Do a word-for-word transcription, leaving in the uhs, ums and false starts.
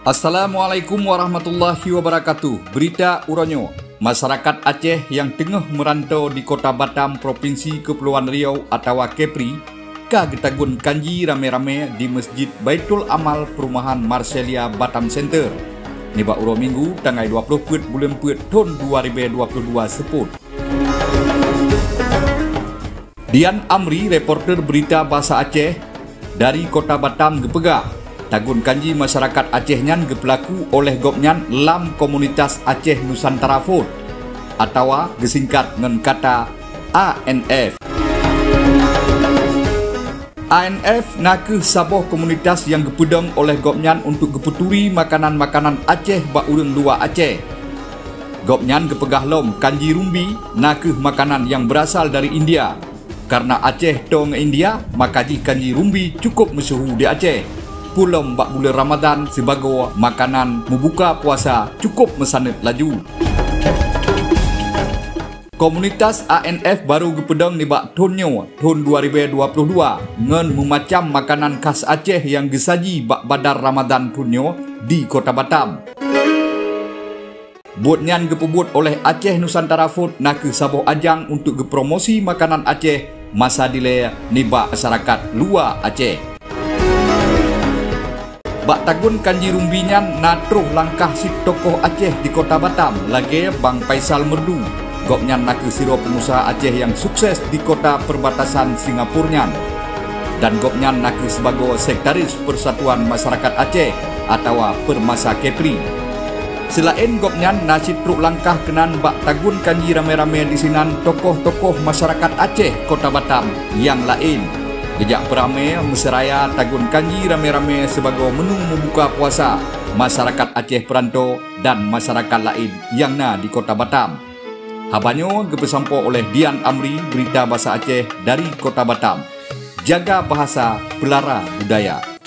Assalamualaikum warahmatullahi wabarakatuh. Berita uroe nyoe. Masyarakat Aceh nyang teungoh meuranto di Kota Batam, Propinsi Keupulauan Riau atawa Kepri, ka geutagun kanji ramé-ramé di Masjid Baitul Amal Perumahan Marselia Batam Center nibak uroe Minggu tanggai dua ploh peuet buleuen peuet thon dua ribée dua ploh dua seupôt. Dian Amri, reporter berita bahasa Aceh dari Kota Batam geupeugah, tagun kanji masyarakat Aceh nyan geupeulaku oleh gobnyan lam komunitas Aceh Nusantara Food, atawa geusingkat ngon kata A N F. A N F na kheueh saboh komunitas nyang geupeudong oleh gobnyan untuk geupeuturi makanan-makanan Aceh bak ureuëng luwa Aceh. Gobnyan geupeugah lom kanji rumbi na kheueh makanan nyang beurasal dari India. Kareuna Aceh toe ngon India, maka jih kanji rumbi cukup meusyeuhu di Aceh. Peulom bak buleuen Ramadhan sibagoe makanan meubuka puasa cukup meusaneut laju. Komunitas A N F barô geupeudong nibak thon nyoe, thon dua ribée dua ploh dua, ngon meumacam makanan khas Aceh nyang geusaji bak badar Ramadhan thon nyoe di Kota Batam. Buet nyan geupeubuet oleh Aceh Nusantara Food na kheueh saboh ajang untuk geupromosi makanan Aceh masa dilée nibak masyarakat luwa Aceh. Bak tagun kanji rumbi nyan na troh langkah cit tokoh Aceh di Kota Batam, lagée Bang Faisal Merdu. Gobnyan na kheueh sidroe peungusaha Aceh nyang sukses di kota perbatasan Singapura nyan. Dan gobnyan na kheueh sibagoe sekretaris Persatuan Masyarakat Aceh atawa Permasa Kepri. Seulaén gobnyan na cit trok langkah keunan bak tagun kanji ramé-ramé disinan tokoh-tokoh masyarakat Aceh Kota Batam nyang laén. Geujak peuramé meuseuraya tagun kanji ramé-ramé sibagoe meunung meubuka puasa masyarakat Aceh Peurantô dan masyarakat laén nyang na di Kota Batam. Haba nyoe geupeusampoe oleh Dian Amri, Berita Bahasa Aceh dari Kota Batam. Jaga bahasa, peulara budaya.